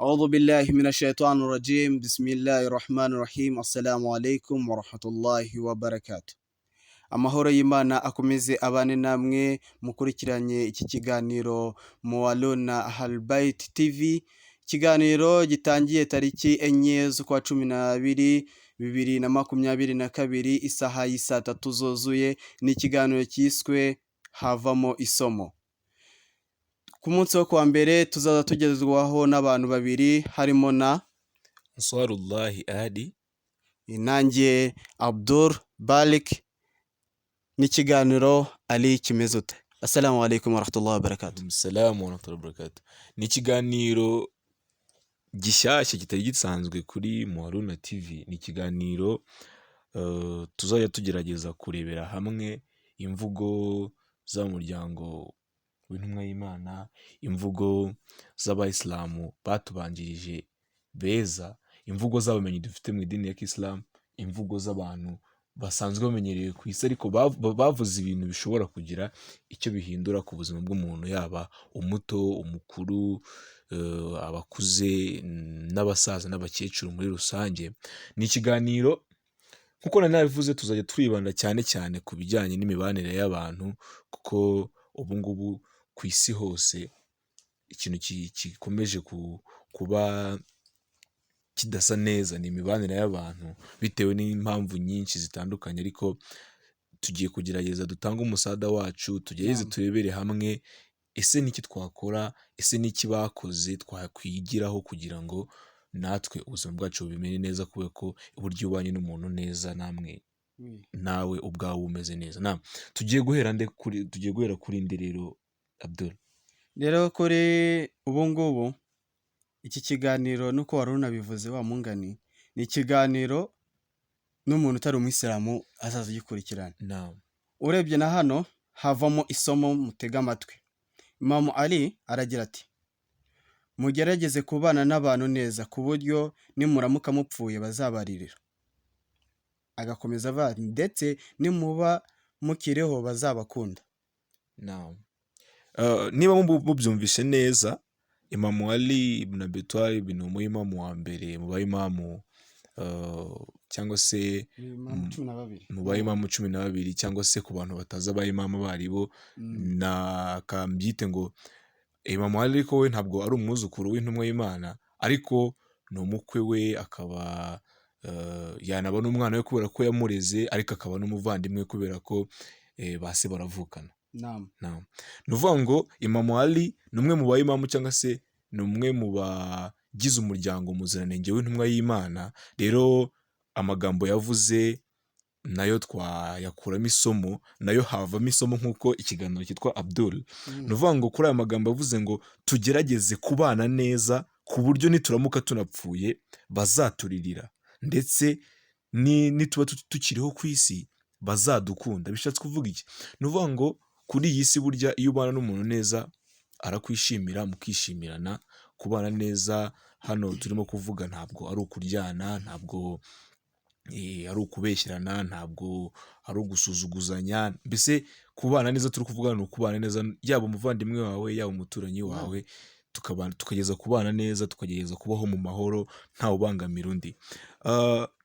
أعوذ بالله من الشيطان الرجيم بسم الله الرحمن الرحيم السلام عليكم ورحمة الله وبركاته. Amahoro y'Imana akomeze abane namwe mukurikiranye iki kiganiro Muwaluna Ahlulbayt TV. Ikiganiro gitangiye tariki 4 z'ukwa 12 2022, isaha y'isaa tatu zuzuye. Ni ikiganiro cyiswe Havamo Isomo. Ku munsi wo kuwa mbere tuzaza tugezwaho n'abantu babiri, harimo na Ansarullahi Adi. Nanjye Abdul Balik, n'ikiganiro Ali kimeze ute? Assalamu alaikum warahmatullahi wabarakatuh. Salamu warahmatullahi wabarakatuh. Ni ikiganiro gishyashya kitari gisanzwe kuri Muharuna TV. Ni ikiganiro tuzajya tugerageza kurebera hamwe imvugo z'umuryango w'intumwa y'Imana, imvugo z'abayisilamu batubanjirije beza, imvugo z'abamenyi dufite mu idini ya Kisilamu, imvugo z'abantu basanzwe bamenyereye ku isi ariko bavuze ibintu bishobora kugira icyo bihindura ku buzima bw'umuntu, yaba umuto, umukuru, abakuze n'abasaza n'abakecuru muri rusange. Ni ikiganiro nk'uko nari nabivuze, tuzajya twibanda cyane cyane ku bijyanye n'imibanire y'abantu, kuko ubu ngubu ku isi hose ikintu gikomeje kuba kidasa neza ni imibanire y'abantu, bitewe n'impamvu nyinshi zitandukanye. Ariko tugiye kugerageza dutange umusada wacu, tugerageze turebere hamwe ese niki twakora, ese niki bakoze twakwigiraho kugira ngo natwe ubuzima bwacu bumere neza, kubera ko uburyo ubanye n'umuntu neza namwe nawe ubwawe umeze neza. Na tugiye guhera nde kuri, tugiye guhera kuri nde rero, Abdul? Rero kuri ubu ngubu iki kiganiro, nuko wari unabivuze wa mungani, ni ikiganiro n'umuntu utari umuyisilamu azaza agikurikirana. Naam. Urebye na hano havamo isomo, mutega amatwi. Imamu Ali aragira ati: "Mugerageze kubana n'abantu neza ku buryo nimuramuka mupfuye bazabaririra." Agakomeza avuga ati: "Ndetse nimuba mukiriho bazabakunda." Naam. Niba mubyumvise neza, Imamu Ali ibn Abi Talib ni umuyimamu wa mbere mu bayimamu, cyangwa se Imamu 12. mu bayimamu 12, cyangwa se ku bantu batazi abayimamu abo ari bo, na kambyite ngo Imamu Ali ariko we ntabwo ari umwuzukuru w'intumwa y'Imana, ariko ni umukwe we, akaba yanaba n'umwana we kubera ko yamureze, ariko akaba n'umuvandimwe kubera ko ba se baravukana. Naam. Naam. Ni ukuvuga ngo Imamu Ali ni umwe mu bayimamu, cyangwa se ni umwe mu bagize umuryango muziranenge w'intumwa y'Imana. Rero amagambo yavuze nayo twayakuramo isomo, nayo havamo isomo nk'uko ikiganiro cyitwa Abdul. Ni ukuvuga ngo kuri aya magambo avuze ngo tugerageze kubana neza ku buryo nituramuka tunapfuye bazaturirira, ndetse nituba tukiriho ku isi bazadukunda. Bishatse kuvuga iki? Ni ukuvuga ngo kuri iyi si burya iyo ubana n'umuntu neza arakwishimira, mukishimirana. Kubana neza hano turimo kuvuga ntabwo ari ukuryana, ntabwo ari ukubeshyerana, ntabwo ari ugusuzuguzanya. Mbese kubana neza turi kuvuga ni ukubana neza, yaba umuvandimwe wawe, yaba umuturanyi wawe, tukageza kubana neza, tukagerageza kubaho mu mahoro ntawe ubangamira undi.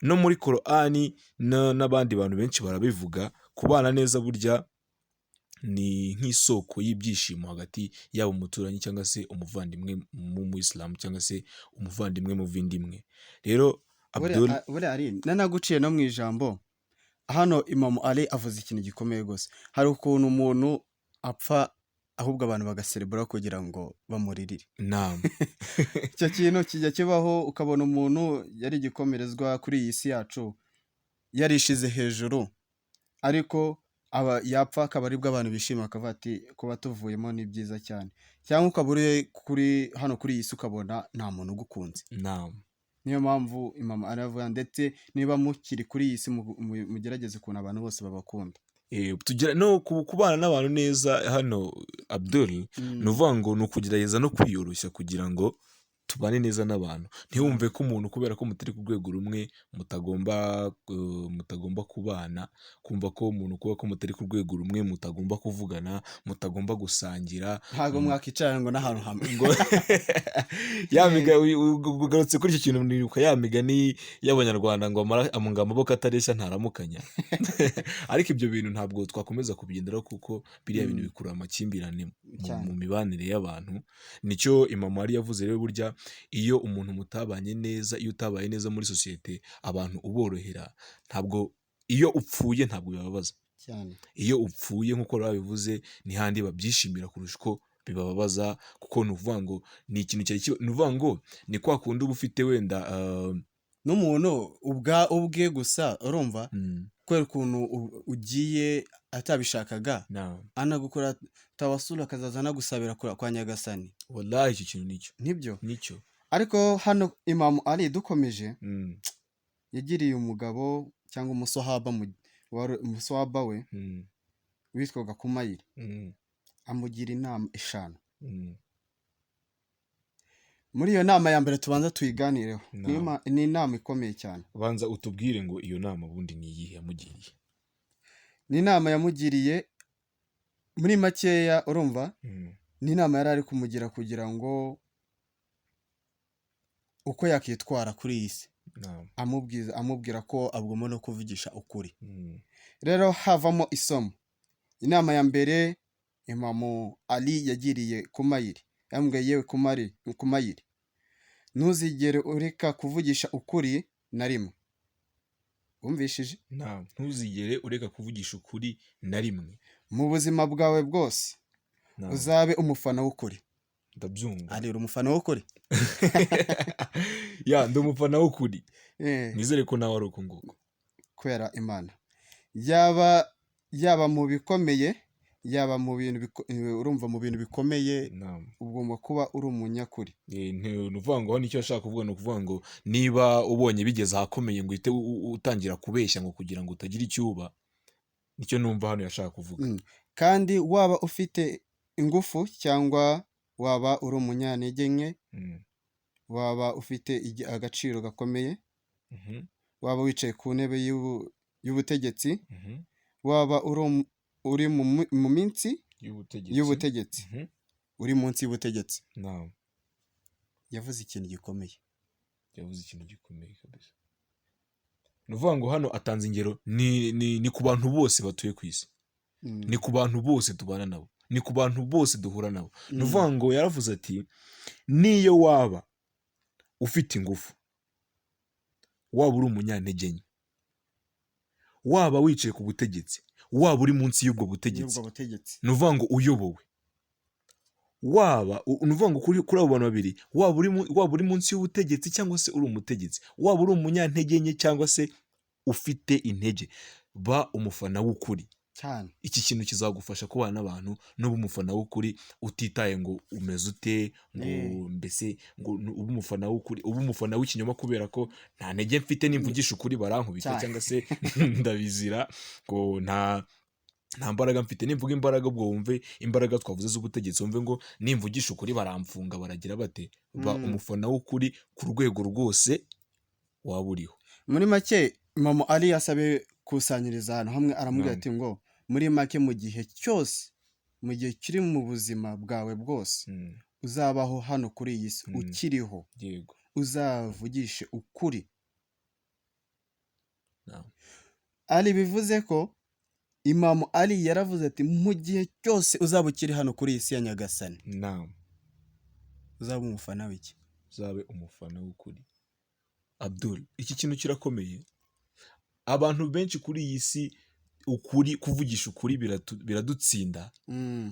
No muri Korani n'abandi bantu benshi barabivuga, kubana neza burya ni nk'isoko y'ibyishimo hagati yaba umuturanyi cyangwa se umuvandimwe mu muyisilamu, cyangwa se umuvandimwe muvindimwe. Rero Abdul, Buriya ari nanaguciye no mu ijambo, hano Imamu Ali avuze ikintu gikomeye rwose. Hari ukuntu umuntu apfa ahubwo abantu bagaserebura kugira ngo bamuririre. Naam. Icyo kintu kijya kibaho, ukabona umuntu yari igikomerezwa kuri iyi si yacu, yarishize hejuru, ariko aba yapfa akaba aribwo abantu bishima, bakavuga ati: "Kuba tuvuyemo ni byiza cyane." Cyangwa ukaba uri kuri hano kuri iyi si ukabona nta muntu ugukunze. Naam. Niyo mpamvu Imamu aravuga: "Ndetse niba mukiri kuri iyi si mugerageze ukuntu abantu bose babakunda." Tugira no kubana n'abantu neza hano, Abdul, ni ukuvuga ngo ni ukugerageza no kwiyoroshya kugira ngo Tubane neza n'abantu. Ntiwumve ko umuntu kubera ko mutari ku rwego rumwe mutagomba kubana, kumva ko umuntu kuba ko mutari ku rwego rumwe mutagomba kuvugana, mutagomba gusangira. Ntabwo mwakicarana ngo n'ahantu hamwe. Ngo ya ugarutse kuri icyo kintu, nibuka ya migani y'Abanyarwanda ngo ngo amaboko atareshya ntaramukanya. Ariko ibyo bintu ntabwo twakomeza kubigenderaho, kuko biriya bintu bikurura amakimbirane mu mibanire y'abantu. Nicyo Imam Ali yavuze rero, burya iyo umuntu mutabanye neza, iyo utabaye neza muri sosiyete, abantu uborohera, ntabwo iyo upfuye ntabwo bibabaza. Iyo upfuye, nk'uko babivuze, ni handi babyishimira kurusha uko bibababaza, kuko ni ukuvuga ngo ni ikintu cyari ni ukuvuga ngo ni kwa kundi uba ufite wenda N'umuntu ubwe gusa, urumva, kubera ukuntu ugiye atabishakaga, anagukora tawasulu, akazaza anagusabira kwa Nyagasani. Wallahi icyo kintu nicyo. Nibyo. Nicyo. Ariko hano Imamu Ali dukomeje, yagiriye umugabo cyangwa umusohaba wari umusohaba we witwaga Kumayiri, amugira inama 5. Muri iyo nama ya mbere tubanza tuyiganireho. Ni inama ikomeye cyane. Banza utubwire ngo iyo nama ubundi ni iyihe yamugiriye? Ni inama yamugiriye muri makeya, urumva, ni inama yari ari kumugira kugira ngo uko yakitwara kuri iyi si, amubwira ko agomba no kuvugisha ukuri. Rero havamo isomo. Inama ya mbere Imamu Ali yagiriye Kumayiri, yamubwiye: "Yewe Kumayiri, ntuzigere ureka kuvugisha ukuri na rimwe." Wumvishije? Naam. Ntuzigere ureka kuvugisha ukuri na rimwe. Mu buzima bwawe bwose uzabe umufana w'ukuri. Ndabyumva. Ali, uri umufana w'ukuri? Ya, ndi umufana w'ukuri. Nizere ko nawe ari uko nguko. Kubera Imana, yaba mu bikomeye, yaba mu bintu urumva, mu bintu bikomeye, ugomba kuba uri umunyakuri. Ni ukuvuga ngo hano icyo ashaka kuvuga ni ukuvuga ngo niba ubonye bigeze ahakomeye ngo uhite utangira kubeshya ngo kugira ngo utagira icyo uba, nicyo numva hano yashaka kuvuga. Kandi waba ufite ingufu cyangwa waba uri umunyantege nke, waba ufite agaciro gakomeye, waba wicaye ku ntebe y'ubutegetsi, waba uri mu minsi y'ubutegetsi, y'ubutegetsi, uri munsi y'ubutegetsi. Yavuze ikintu gikomeye. Yavuze ikintu gikomeye kabisa. Ni ukuvuga ngo hano atanze ingero ni ku bantu bose batuye ku isi, ni ku bantu bose tubana nabo, ni ku bantu bose duhura nabo. Ni ukuvuga ngo yaravuze ati niyo waba ufite ingufu, waba uri umunyantege nke, waba wicaye ku butegetsi, waba uri munsi y'ubwo butegetsi, y'ubwo butegetsi, ni ukuvuga ngo uyobowe, waba ni ukuvuga ngo kuri abo bantu babiri, waba uri munsi y'ubutegetsi cyangwa se uri umutegetsi, waba uri umunyantege nke cyangwa se ufite intege, ba umufana w'ukuri. Cyane. Iki kintu kizagufasha kubana n'abantu, nuba umufana w'ukuri utitaye ngo umeze ute, ngo mbese ngo ube umufana w'ukuri, ube umufana w'ikinyoma kubera ko nta ntege mfite, nimvugisha ukuri barankubita, cyangwa se ndabizira ngo nta mbaraga mfite, nimvuga imbaraga ubwo wumve imbaraga twavuze z'ubutegetsi, wumve ngo nimvugisha ukuri baramfunga, baragira bate. Ba umufana w'ukuri ku rwego rwose waba uriho. Muri make Mama Ali yasabe kusanyiriza ahantu hamwe, aramubwira ati ngo muri make mu gihe cyose, mu gihe kiri mu buzima bwawe bwose uzabaho hano kuri iyi si, ukiriho, uzavugishe ukuri. Ali bivuze ko Imamu Ali yaravuze ati mu gihe cyose uzaba ukiri hano kuri iyi si ya Nyagasani, uzaba umufana w'iki? Uzabe umufana w'ukuri. Abdul, iki kintu kirakomeye. Abantu benshi kuri iyi si ukuri, kuvugisha ukuri biradutsinda.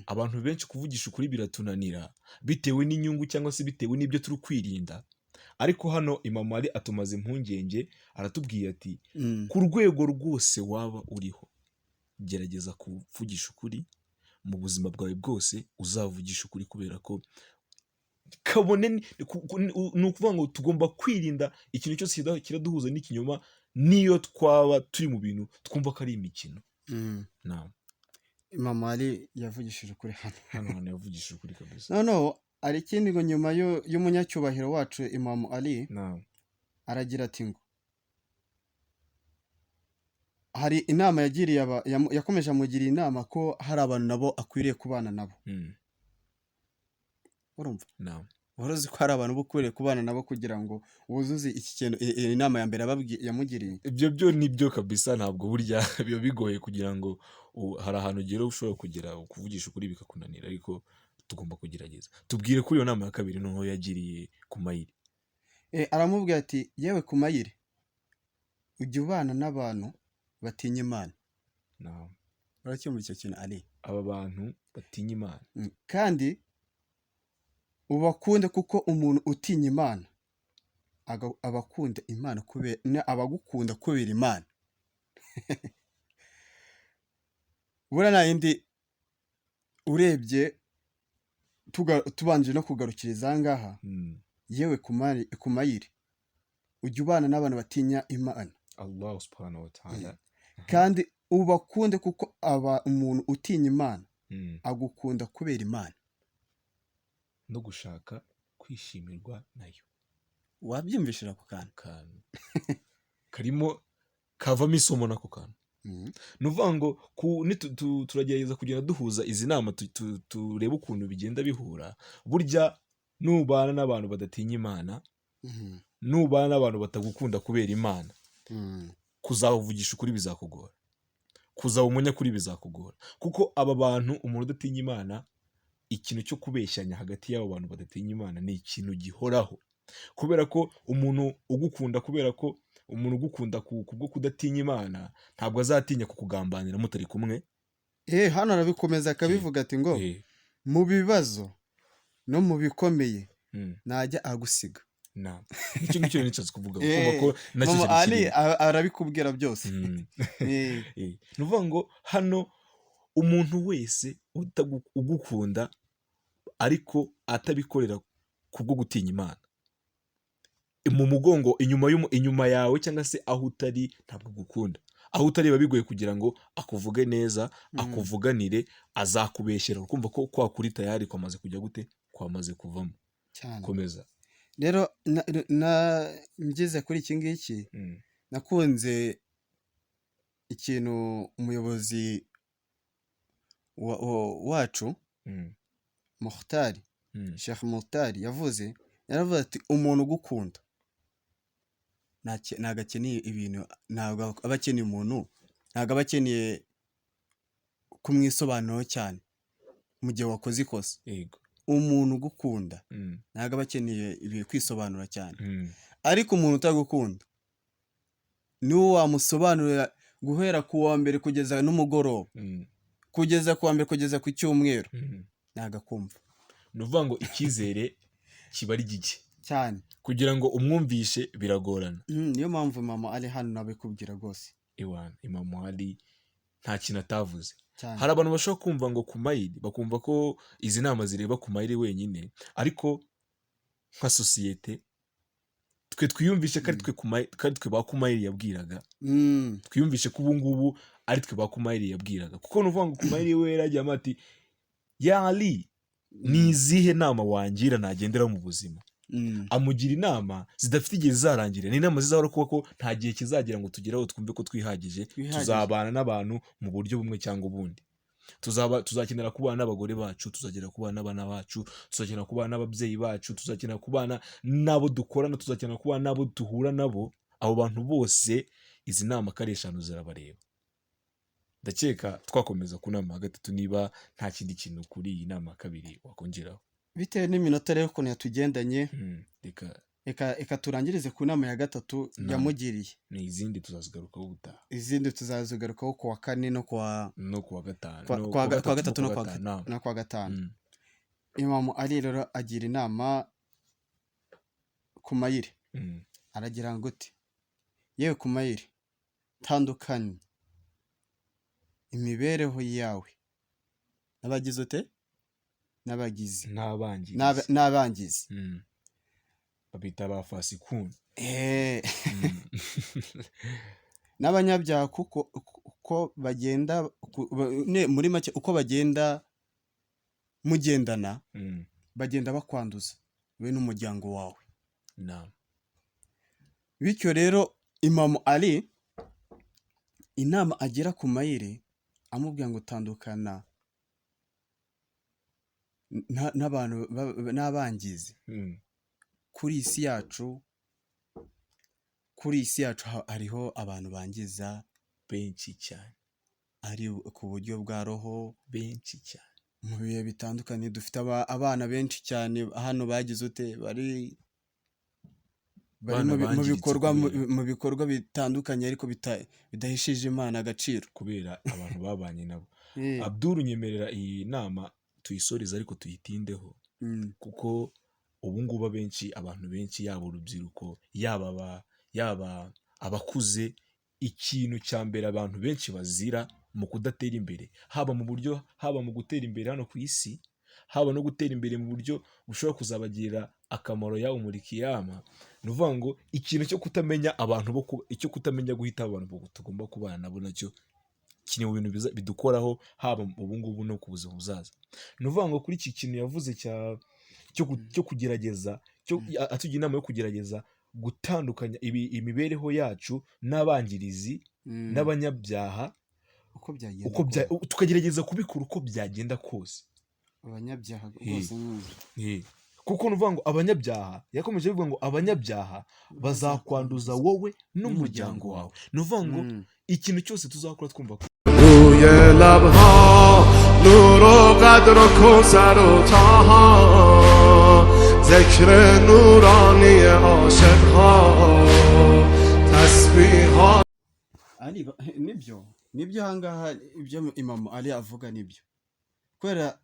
Abantu benshi kuvugisha ukuri biratunanira bitewe n'inyungu cyangwa se bitewe n'ibyo turi kwirinda. Ariko hano Imam Ali atumaze impungenge, aratubwiye ati ku rwego rwose waba uriho, gerageza kuvugisha ukuri mu buzima bwawe bwose, uzavugisha ukuri kubera ko kabone ni ukuvuga ngo tugomba kwirinda ikintu cyose kiraduhuza n'ikinyoma, niyo twaba turi mu bintu twumva ko ari imikino. Naam. Imam Ali yavugishije ukuri hano. Hano hantu yavugishije ukuri kabisa. Noneho Hari ikindi ngo nyuma y'umunyacyubahiro wacu Imamu Ali, Naam. aragira ati ngo hari inama yagiriye yakomeje amugira inama ko hari abantu nabo akwiriye kubana nabo. Urumva? Naam. Wari uzi ko hari abantu uba ukwiriye kubana nabo kugira ngo wuzuze iki kintu, iyi nama ya mbere yamugiriye? Ibyo byo ni byo kabisa, ntabwo burya biba bigoye kugira ngo hari ahantu ugera ushobora kugera kuvugisha ukuri bikakunanira, ariko tugomba kugerageza. Tubwire kuri iyo nama ya kabiri noneho yagiriye Kumayiri. Aramubwira ati yewe Kumayiri, ujya ubana n'abantu batinya Imana. Naam. Uracyumva icyo kintu Ali? Aba bantu batinya Imana. Kandi ubakunde, kuko umuntu utinya Imana aba akunda Imana aba agukunda kubera Imana. Buriya nta yindi, urebye tubanje no kugarukiriza aha ngaha, yewe Kumayiri, ujya ubana n'abantu batinya Imana. Allah subhanahu wa ta'ala. Kandi ubakunde, kuko aba umuntu utinya Imana agukunda kubera Imana. No gushaka kwishimirwa nayo. Wabyumvishije ako kantu? Kantu karimo kavamo isomo nako kantu. Ni ukuvuga ngo turagerageza kugenda duhuza izi nama, turebe ukuntu bigenda bihura. Burya nubana n'abantu badatinya Imana, nubana n'abantu batagukunda kubera Imana, kuzavugisha ukuri bizakugora, kuzaba umunyakuri bizakugora, kuko aba bantu, umuntu udatinya Imana, ikintu cyo kubeshyanya hagati y'abo bantu badatinya Imana ni ikintu gihoraho, kubera ko umuntu ugukunda, kubera ko umuntu ugukunda kubwo kudatinya Imana ntabwo azatinya kukugambanira mutari kumwe. Hano arabikomeza akabivuga ati ngo mu bibazo no mu bikomeye najya agusiga. Na nicyo ngicyo rero nishatse kuvuga, kumva ko nacyo Mama cyari Ali kirimo. Arabikubwira byose. Ni ukuvuga ngo hano umuntu wese ugukunda ariko atabikorera kubwo gutinya Imana, mu mugongo, inyuma yawe cyangwa se aho utari, ntabwo agukunda. Aho utari biba bigoye kugira ngo akuvuge neza, akuvuganire, azakubeshyera. Ukumva ko kwa kuri tayari kwamaze kujya gute, kwamaze kuvamo. Cyane. Komeza. Rero ngeze kuri iki ngiki, nakunze ikintu umuyobozi wacu Mukhtari, Sheikh Mukhtari yavuze. Yaravuze ati umuntu ugukunda ntabwo akeneye ibintu, ntabwo aba akeneye umuntu, ntabwo aba akeneye kumwisobanuraho cyane mu gihe wakoze ikosa. Umuntu ugukunda ntabwo aba akeneye ibi kwisobanura cyane. Ariko umuntu utagukunda niwo wamusobanurira guhera ku wa mbere kugeza n'umugoroba, kugeza ku wa mbere kugeza ku cyumweru, ntabwo akumva. Ni ukuvuga ngo icyizere kiba ari gike cyane, kugira ngo umwumvishe biragorana. Niyo mpamvu mama ari hano nabikubwira rwose. Ewana, Imamu Ali nta kintu atavuze. Cyane. Hari abantu bashobora kumva ngo Kumayiri, bakumva ko izi nama zireba Kumayiri wenyine, ariko nka sosiyete twe twiyumvishe ko ari twe Kumayiri, ko ari twe ba Kumayiri yabwiraga. Twiyumvishe ko ubu ngubu ari twe ba Kumayiri yabwiraga, kuko ni ukuvuga ngo Kumayiri we yaragiye amuha ati ya Ali, ni izihe nama wangira nagendera mu buzima? Amugira inama zidafite igihe zizarangira, ni inama zizahora, kuko ko nta gihe kizagira ngo tugereho twumve ko twihagije. Twihagije. Tuzabana n'abantu mu buryo bumwe cyangwa ubundi, tuzakenera kubana n'abagore bacu, tuzakenera kubana n'abana bacu, tuzakenera kubana n'ababyeyi bacu, tuzakenera kubana n'abo dukorana, tuzakenera kubana n'abo duhura nabo. Abo bantu bose izi nama ko ari eshanu zirabareba. Ndakeka twakomeza ku nama ya gatatu, niba nta kindi kintu kuri iyi nama ya kabiri wakongeraho. Bitewe n'iminota rero ukuntu yatugendanye, Reka reka turangirize ku nama ya gatatu Nama. yamugiriye. Ni izindi tuzazigarukaho ubutaha. Izindi tuzazigarukaho ku wa kane no kuwa no kuwa gatanu, no kuwa gatatu no kuwa gatanu. no kuwa gatanu. Imamu Ali rero agira inama Kumayiri. Aragira ngo uti yewe Kumayiri, tandukanye imibereho yawe n'abagize ute, n'abagizi n'abangizi. N'abangizi. Babita ba fasikuni. N'abanyabyaha, kuko uko bagenda muri make uko bagenda mugendana. Bagenda bakwanduza we n'umuryango wawe. Naam. Bityo rero Imamu Ali inama agira ku mayire amubwira ngo tandukana n'abantu n'abangizi kuri iyi si yacu. Kuri iyi si yacu hariho abantu bangiza Benshi cyane. ari ku buryo bwa roho. Benshi cyane. Mu bihe bitandukanye dufite abana benshi cyane hano bagize ute, bari Abana mu bangiritse bikorwa kubera mu bikorwa bitandukanye ariko bidahesheje Imana agaciro. Kubera abantu babanye nabo. Abdul, nyemerera iyi nama tuyisoreze ariko tuyitindeho, kuko ubu ngubu abenshi, abantu benshi, yaba urubyiruko, yaba abakuze, ikintu cya mbere abantu benshi bazira mu kudatera imbere, haba mu buryo, haba mu gutera imbere hano ku isi, haba no gutera imbere mu buryo bushobora kuzabagirira akamaro yabo muri kiyama, ni ukuvuga ngo ikintu cyo kutamenya abantu bo icyo kutamenya guhita abantu bo tugomba kubana nabo, nacyo kiri mu bintu bidukoraho, haba ubu ngubu no ku buzima buzaza. Ni ukuvuga ngo kuri iki kintu yavuze cyo kugerageza, atugira inama yo kugerageza gutandukanya imibereho yacu n'abangirizi n'abanyabyaha. Uko byagenda Uko kose. Tukagerageza kubikora uko byagenda kose. Abanyabyaha rwose. Kuko ni ukuvuga ngo abanyabyaha, yakomeje abivuga ngo abanyabyaha bazakwanduza wowe n'umuryango wawe. Ni ukuvuga ngo ikintu cyose tuzakora twumva ko روی لبها نور و قدر و کوثر و طاها، ذکر نورانی عاشقها، تسبیحات. Ari nibyo ahangaha ibyo Imamu Ali avuga nibyo, kubera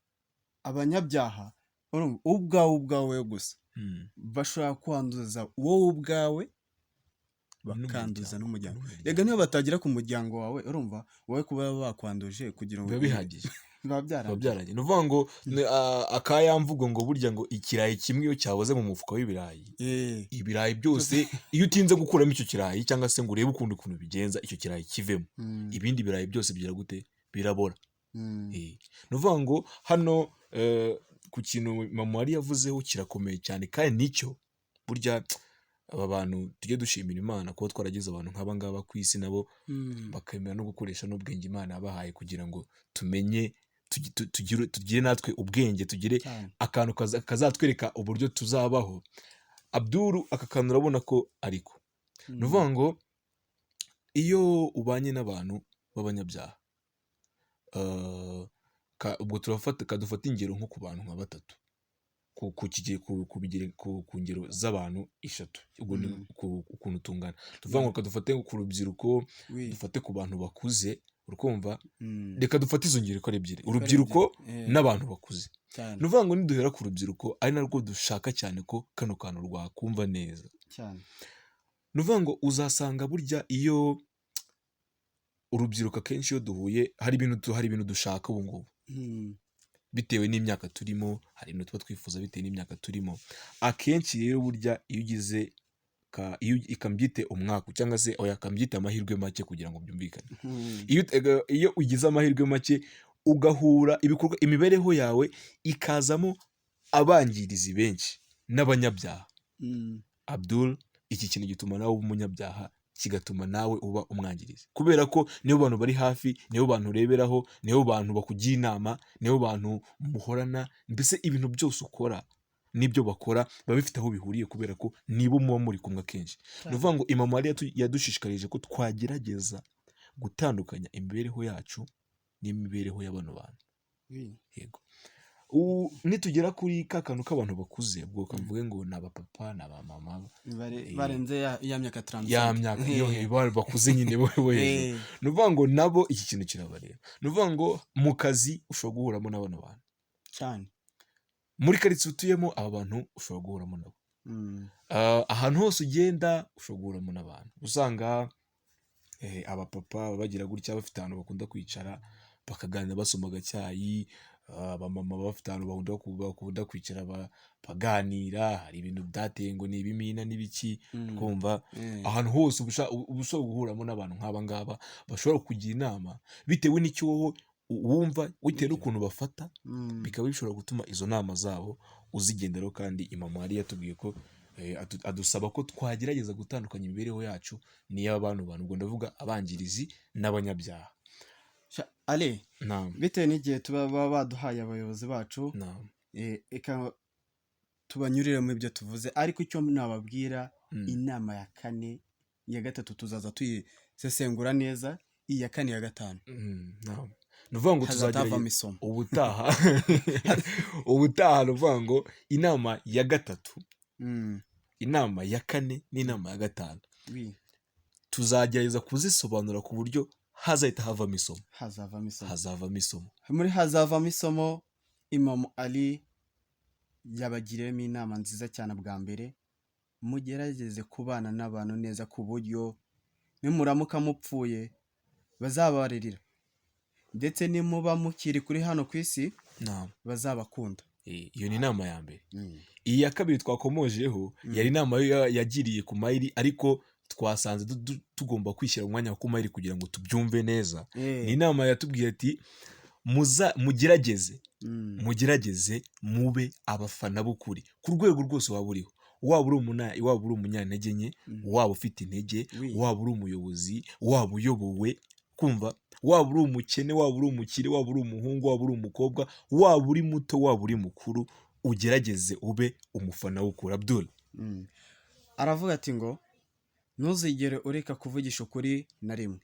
abanyabyaha, urumva, ubwawe gusa bashobora kwanduza wowe ubwawe, bakanduza n'umuryango. N'umuryango. Rega niyo batagera ku muryango wawe, urumva, wowe kuba bakwanduje kugira ngo Biba bihagije. Biba Biba byarangiye. Byarangiye. Ni ukuvuga ngo akaya mvugo ngo burya ngo ikirayi kimwe iyo cyaboze mu mufuka w'ibirayi, ibirayi byose, iyo utinze gukuramo icyo kirayi cyangwa se ngo urebe ukuntu bigenza icyo kirayi kivemo, ibindi birayi byose bigira gute? Birabora. Ni ukuvuga ngo hano ku kintu mama yari yavuzeho kirakomeye cyane, kandi nicyo burya aba bantu tujye dushimira Imana kuba twaragize abantu nk'aba ngaba ku isi, nabo bakemera no gukoresha n'ubwenge Imana yabahaye kugira ngo tumenye, tugire natwe ubwenge, tugire akantu kazatwereka uburyo tuzabaho. Abduru, aka kantu urabona ko ariko ni ukuvuga ngo iyo ubanye n'abantu b'abanyabyaha, ubwo turafata, kadufata ingero nko ku bantu nka batatu, ku ngero z'abantu eshatu, ubwo ni ukuntu tungana. Tuvuga ngo kadufate ku rubyiruko, dufate ku bantu bakuze, urukumva? Reka dufate izo ngero uko ari ebyiri, urubyiruko n'abantu bakuze. Ni ukuvuga ngo niduhera ku rubyiruko, ari narwo dushaka cyane ko kano kantu rwakumva neza, ni ukuvuga ngo uzasanga burya iyo urubyiruko akenshi iyo duhuye hari ibintu dushaka ubu ngubu bitewe n'imyaka turimo, hari ibintu tuba twifuza bitewe n'imyaka turimo. Akenshi rero burya iyo ugize iyo ikambyite umwaku cyangwa se oya, kambyite amahirwe make kugira ngo byumvikane, iyo ugize amahirwe make ugahura ibikorwa, imibereho yawe ikazamo abangirizi benshi n'abanyabyaha, Abdul, iki kintu gituma nawe uba umunyabyaha, kigatuma nawe uba umwangirizi, kubera ko nibo bantu bari hafi, nibo bantu ureberaho, nibo bantu bakugira inama, nibo bantu muhorana. Mbese ibintu byose ukora n'ibyo bakora biba bifite aho bihuriye, kubera ko nibo muba muri kumwe akenshi. Ni ukuvuga ngo Imam Ali yadushishikarije ko twagerageza gutandukanya imibereho yacu n'imibereho ya bano bantu. Yego. Nitugera kuri ka kantu k'abantu bakuze, ubwo kamvuge ngo ni abapapa, ni abamama Barenze ya myaka 35. Ya myaka iyo bakuze nyine bo hejuru, ni ukuvuga ngo nabo iki kintu kirabareba. Ni ukuvuga ngo mu kazi ushobora guhuramo na bano bantu, muri karitsiye utuyemo aba bantu ushobora guhuramo nabo. Ahantu hose ugenda ushobora guhuramo n'abantu, usanga abapapa bagira gutya bafite ahantu bakunda kwicara bakaganira basoma agacyayi, abamama bafite ahantu bakunda kwicara baganira, hari ibintu byateye ngo ni ibimina n'ibiki, kumva ahantu hose uba ushobora guhuramo n'abantu nk'aba ngaba bashobora kukugira inama bitewe n'icyo wowe wumva bitewe Nibyo. n'ukuntu bafata, bikaba bishobora gutuma izo nama zabo uzigenderaho. Kandi Imamu Ali yatubwiye ko adusaba ko twagerageza gutandukanya imibereho yacu n'iy'abantu bantu, ubwo ndavuga abangirizi n'abanyabyaha. Ale, Naam. bitewe n'igihe tuba baba baduhaye abayobozi bacu, Naam. reka tubanyurire mu byo tuvuze, ariko icyo nababwira, inama ya kane, iya gatatu tuzaza tuyisesengura neza, iya kane, iya gatanu Naam. Ni ukuvuga ngo hazatavamo tuzagerageza isomo. Ubutaha ni ukuvuga ngo inama ya gatatu, inama ya kane n'inama ya gatanu, tuzagerageza kuzisobanura ku buryo hazahita havamo isomo. Hazavamo isomo. Hazavamo isomo. Muri hazavamo isomo, Imamu Ali yabagiriyemo inama nziza cyane. Bwa mbere, mugerageze kubana n'abantu neza ku buryo nimuramuka mupfuye bazabaririra, ndetse nimuba mukiri kuri hano ku isi bazabakunda. Iyo ni inama ya mbere. Iyi ya kabiri twakomojeho yari inama yagiriye ku mayiri, ariko twasanze tugomba kwishyira mu mwanya wa Kumayiri kugira ngo tubyumve neza. Ni inama yatubwiye ati: Mugerageze, mugerageze mube abafana b'ukuri ku rwego rwose waba uriho, waba uri umunyantege nke, waba ufite intege, waba uri umuyobozi, waba uyobowe, kumva, waba uri umukene, waba uri umukire, waba uri umuhungu, waba uri umukobwa, waba uri muto, waba uri mukuru, ugerageze ube umufana w'ukuri." Abdul. Aravuga ati ngo ntuzigere ureka kuvugisha ukuri na rimwe.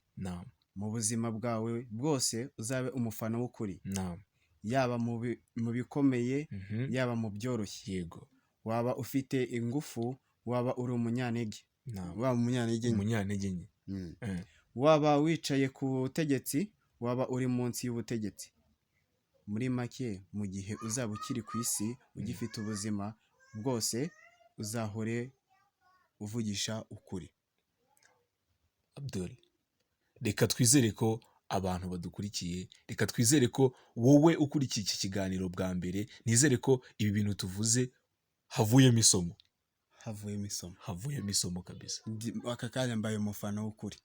Mu buzima bwawe bwose uzabe umufana w'ukuri, yaba mu bikomeye, yaba mu byoroshye, waba ufite ingufu, waba uri umunyantege, waba umunyantege nke. Umunyantege nke. Waba wicaye ku butegetsi, waba uri munsi y'ubutegetsi. Muri make, mu gihe uzaba ukiri ku isi, ugifite ubuzima bwose, uzahore uvugisha ukuri. Abdul, reka twizere ko abantu badukurikiye, reka twizere ko wowe ukurikiye iki kiganiro bwa mbere, nizere ko ibi bintu tuvuze havuyemo isomo. Havuyemo isomo. Havuyemo isomo kabisa. Aka kanya mbaye umufana w'ukuri.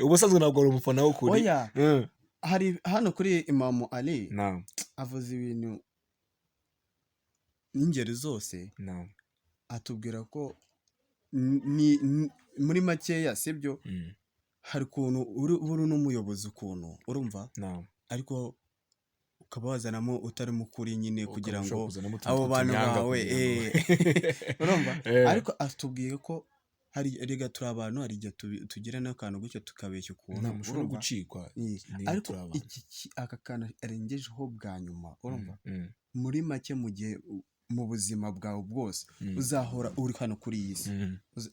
Ubusanzwe ntabwo wari umufana w'ukuri? Oya. Hari hano kuri Imamu Ali, avuze ibintu n'ingeri zose, atubwira ko ni muri makeya, sibyo? Hari ukuntu uri n'umuyobozi, ukuntu urumva, ariko ukaba wazanamo utarimo ukuri nyine kugira Ukaba ngo ushobora kuzanamo utuntu abo bantu tw'utunyanga bawe kugira ngo urumva. Ariko atubwiye ko hari, rega turi abantu, hari igihe tugira n'akantu gutyo tukabeshya ukuntu, Nta mushobora urumva? gucikwa niba Ariko turi abantu. aka kantu arengejeho bwa nyuma, urumva, muri make, mu gihe mu buzima bwawe bwose uzahora uri hano kuri iyi si,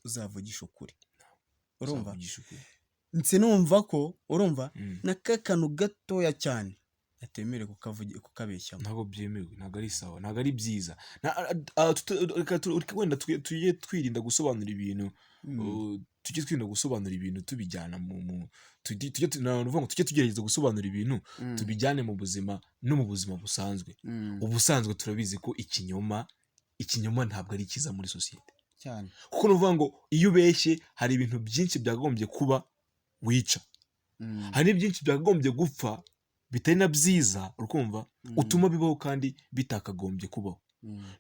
uzavugisha ukuri, urumva? Uzavugisha ukuri. Sinumva ko, urumva, na ka kantu gatoya cyane atemerewe kukabeshyamo. Ntabwo byemewe, ntabwo ari sawa, ntabwo ari byiza. Reka wenda tujye twirinda gusobanura ibintu, tujye twirinda gusobanura ibintu tubijyana mu ni ukuvuga ngo tujye tugerageza gusobanura ibintu tubijyane mu buzima no mu buzima busanzwe. Ubusanzwe turabizi ko ikinyoma ntabwo ari cyiza muri sosiyete, Cyane. kuko ni ukuvuga ngo iyo ubeshye hari ibintu byinshi byakagombye kuba wica, hari byinshi byakagombye gupfa bitari na byiza, urukumva, utuma bibaho kandi bitakagombye kubaho.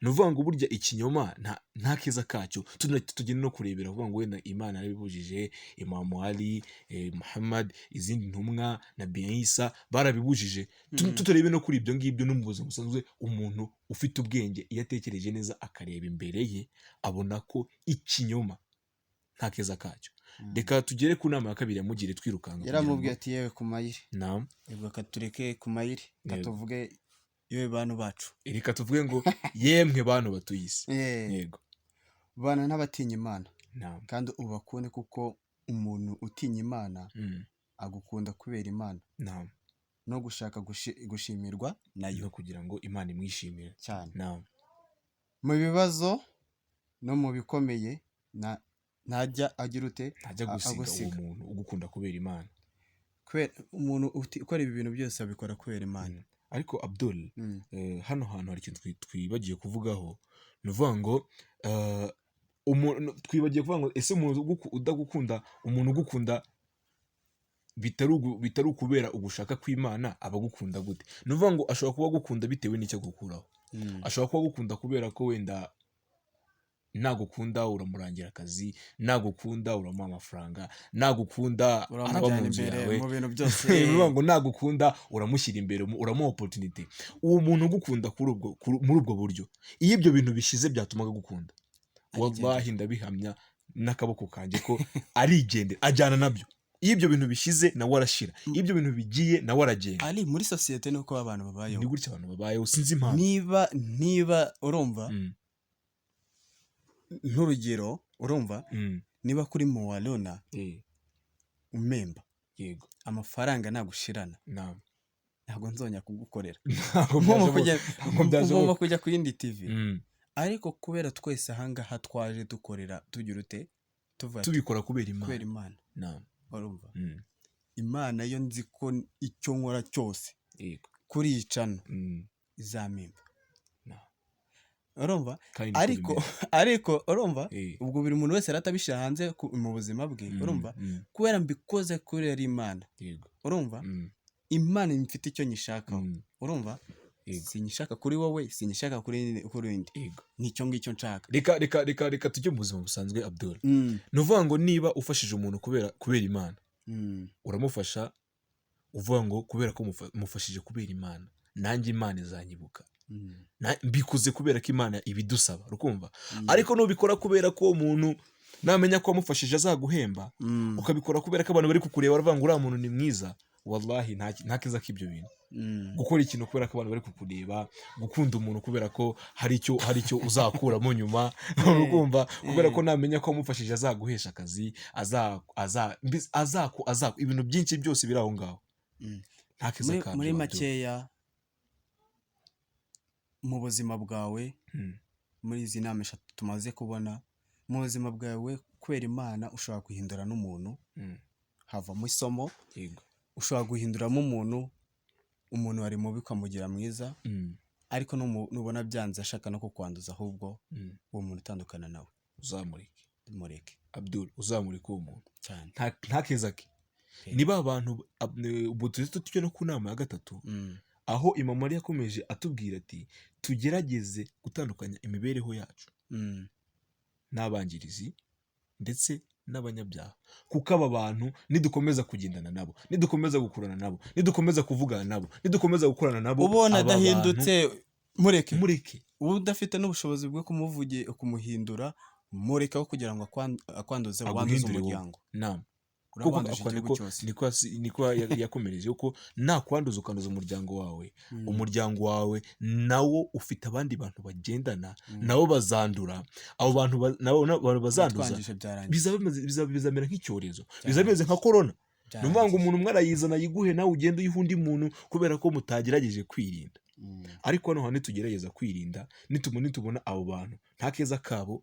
Ni ukuvuga ngo burya ikinyoma nta keza kacyo. Tugenda no kurebera kuvuga ngo wenda Imana yarabibujije, Imamu Ali, Muhammad, izindi ntumwa na Isa barabibujije. Tutarebe no kuri ibyo ngibyo, no mu buzima busanzwe, umuntu ufite ubwenge iyo atekereje neza akareba imbere ye abona ko ikinyoma nta keza kacyo. Reka tugere ku nama ya kabiri yamugiriye twirukanka kugira Yaramubwiye ngo ati: "Yewe ku mayiri." Naam. Ubwo katureke ku mayiri, Yego. katuvuge yewe bantu bacu. Reka tuvuge ngo yemwe bantu batuye isi. Yego. Bana n'abatinya Imana, Naam. kandi ubakunde, kuko umuntu utinya Imana agukunda kubera Imana Naam. no gushaka gushimirwa nayo. No kugira ngo Imana imwishimire. Cyane. Naam. Mu bibazo no mu bikomeye ntajya agira ute? Ntajya gusiga uwo Agusiga. muntu ugukunda kubera Imana. Kubera umuntu ukora ibi bintu byose abikora kubera Imana. Ariko Abdul, hano hantu hari ikintu twibagiye kuvugaho. Ni ukuvuga ngo umuntu, twibagiye kuvuga ngo ese umuntu udagukunda, umuntu ugukunda Bitari ukubera ugushaka kw'Imana, aba agukunda gute? Ni ukuvuga ngo ashobora kuba agukunda bitewe n'icyo agukuraho. Ashobora kuba agukunda kubera ko wenda nagukunda uramurangira akazi, nagukunda uramuha amafaranga, nagukunda araba mu uramujyana nzu imbere yawe. mu bintu byose. Ni ukuvuga ngo nagukunda uramushyira imbere, uramuha opportunity. Uwo muntu ugukunda kuri ubwo muri ubwo buryo, iyo ibyo bintu bishize byatuma agukunda, Arigendera. wallahi ndabihamya n'akaboko kanjye ko arigendera, ajyana nabyo. Iyo ibyo bintu bishize nawe arashira, iyo ibyo bintu bigiye nawe aragenda. Ari muri sosiyete nuko abantu babayeho. Ni gutya abantu babayeho, sinzi impamvu. Niba urumva, nk'urugero, urumva, niba kuri Muwaluna umemba amafaranga nagushirana, ntabwo nzongera kugukorera. Ntabwo Ngomba byashoboka. kujya Ntabwo byashoboka. Ngomba kujya ku yindi TV. Ariko kubera twese ahangaha twaje dukorera, tugira ute, tuvuga ati, Tubikora kubera Imana. Kubera Imana. Urumva, Imana yo nzi ko icyo nkora cyose kuri iyi channel izampemba. Urumva? Kandi niko Ariko bimeze. ariko urumva, ubwo buri muntu wese aratabishyira hanze mu buzima bwe. Urumva, kubera mbikoze kubera Imana, urumva, Imana mfite icyo nyishakaho. Urumva, sinyishaka kuri wowe, sinyishaka kuri undi. Nicyo ngicyo nshaka. Reka tujye mu buzima busanzwe, Abdul. Ni ukuvuga ngo niba ufashije umuntu kubera Imana, uramufasha uvuga ngo kubera ko mufashije kubera Imana, nanjye Imana izanyibuka. Mbikoze kubera ko Imana ibidusaba, urukumva? Ariko nubikora kubera ko uwo muntu namenya ko wamufashije azaguhemba, ukabikora kubera ko abantu bari kukureba baravuga ngo uriya muntu ni mwiza, wallahi nta kiza k'ibyo bintu. Gukora ikintu kubera ko abantu bari kukureba, gukunda umuntu kubera ko hari icyo uzakuramo nyuma, urukumva, kubera ko namenya ko wamufashije azaguhesha akazi, aza aza mbese azaku azaku ibintu byinshi byose biri aho ngaho, nta kiza kabyo, Muri Abdul. makeya, mu buzima bwawe, muri izi nama eshatu tumaze kubona mu buzima bwawe, kubera Imana ushobora guhindura n'umuntu, havamo isomo. Ushobora guhinduramo umuntu, umuntu wari mubi ukamugira mwiza. Ariko nubona byanze, ashaka no kukwanduza ahubwo, uwo muntu utandukana nawe. Uzamureke. Mureke. Abdul, uzamureke uwo muntu. Cyane. Nta keza ke. Niba abantu ubu tujye tujya no ku nama ya gatatu, aho Imam Ali yakomeje atubwira ati tugerageze gutandukanya imibereho yacu n'abangirizi ndetse n'abanyabyaha, kuko aba bantu nidukomeza kugendana nabo, nidukomeza gukurana nabo, nidukomeza kuvugana nabo, nidukomeza gukorana nabo, Ubona aba bantu adahindutse, mureke. Mureke. Uba udafite n'ubushobozi bwo kumuhindura, mureke aho kugira ngo akwanduze, wanduze Aguhindure wowe. umuryango. Nama kuko Urabanduje ako igihugu niko cyose. Niko yakomereje ko nakwanduza ukanduza umuryango wawe, umuryango wawe nawo ufite abandi bantu bagendana, nabo bazandura. Abo bantu nabo bantu bazanduza. Twangije, byarangiye. Bizamera nk'icyorezo, bizaba bimeze nka korona. Ni ukuvuga ngo umuntu umwe arayizana ayiguhe, nawe ugende uyihe undi muntu, kubera ko mutagerageje kwirinda. Ariko hano hantu nitugerageza kwirinda, nitubona abo bantu nta keza kabo,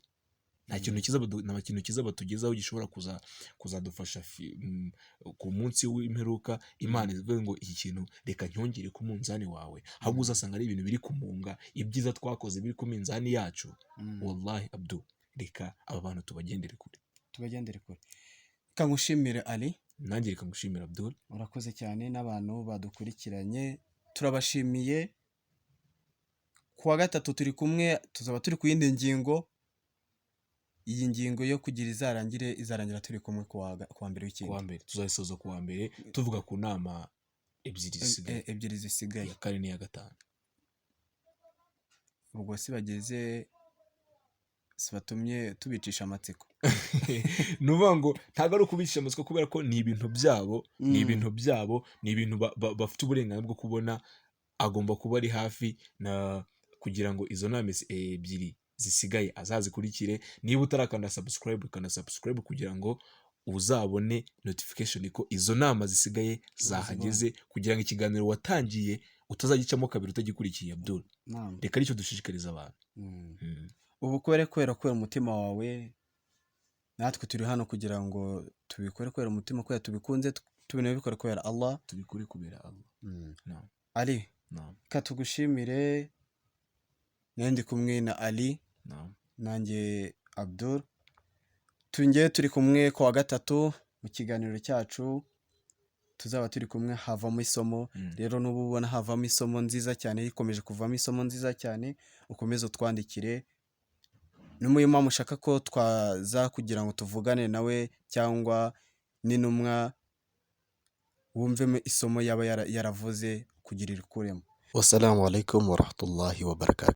nta kintu cyiza batugezaho gishobora kuzadufasha ku munsi w'imperuka, Imana ivuge ngo iki kintu reka ncyongere ku munzani wawe, ahubwo uzasanga ari ibintu biri kumunga ibyiza twakoze biri ku minzani yacu. Wallahi Abdu, reka aba bantu tubagendere kure. Tubagendere kure. Reka ngushimire, Ali. Nanjye reka ngushimire, Abdul. Urakoze cyane, n'abantu badukurikiranye turabashimiye. Ku wa gatatu turi kumwe, tuzaba turi ku yindi ngingo. Iyi ngingo yo kugira izarangire, izarangira turi kumwe ku wa mbere Ku w'ikindi. wa mbere tuzayisoza, ku wa mbere tuvuga ku nama ebyiri zisigaye. Ebyiri zisigaye. Iya kane n'iya gatanu. Ubwo si bageze si batumye tubicisha amatsiko. Ni ukuvuga ngo ntabwo ari ukubicisha amatsiko, kubera ko ni ibintu byabo, ni ibintu byabo, ni ibintu bafite uburenganzira bwo kubona. Agomba kuba ari hafi na kugira ngo izo nama ebyiri zisigaye azazikurikire. Niba utarakanda subscribe, kanda subscribe kugira ngo uzabone notification ko izo nama zisigaye zahageze, kugira ngo ikiganiro watangiye utazagicamo kabiri utagikurikiye. Abdul, Naam. reka aricyo dushishikariza abantu. Ubu kubera umutima wawe, natwe turi hano kugira ngo tubikore kubera umutima, kubera tubikunze, tubinabikore kubera Allah. Tubikore kubera Allah. Naam. Ali, Naam. ka tugushimire. Nari ndi kumwe na Ali, Naam. nanjye Abdul. Turi kumwe ku wa gatatu mu kiganiro cyacu. Tuzaba turi kumwe havamo isomo. Rero nuba ubona havamo isomo nziza cyane, rikomeje kuvamo isomo nziza cyane, ukomeze utwandikire. N'umuyimamu ushaka ko twaza kugira ngo tuvugane nawe cyangwa n'intumwa, wumvemo isomo yaba yaravuze kugira irikuremo. Wassalamu alaikum warahmatullahi wabarakatuh.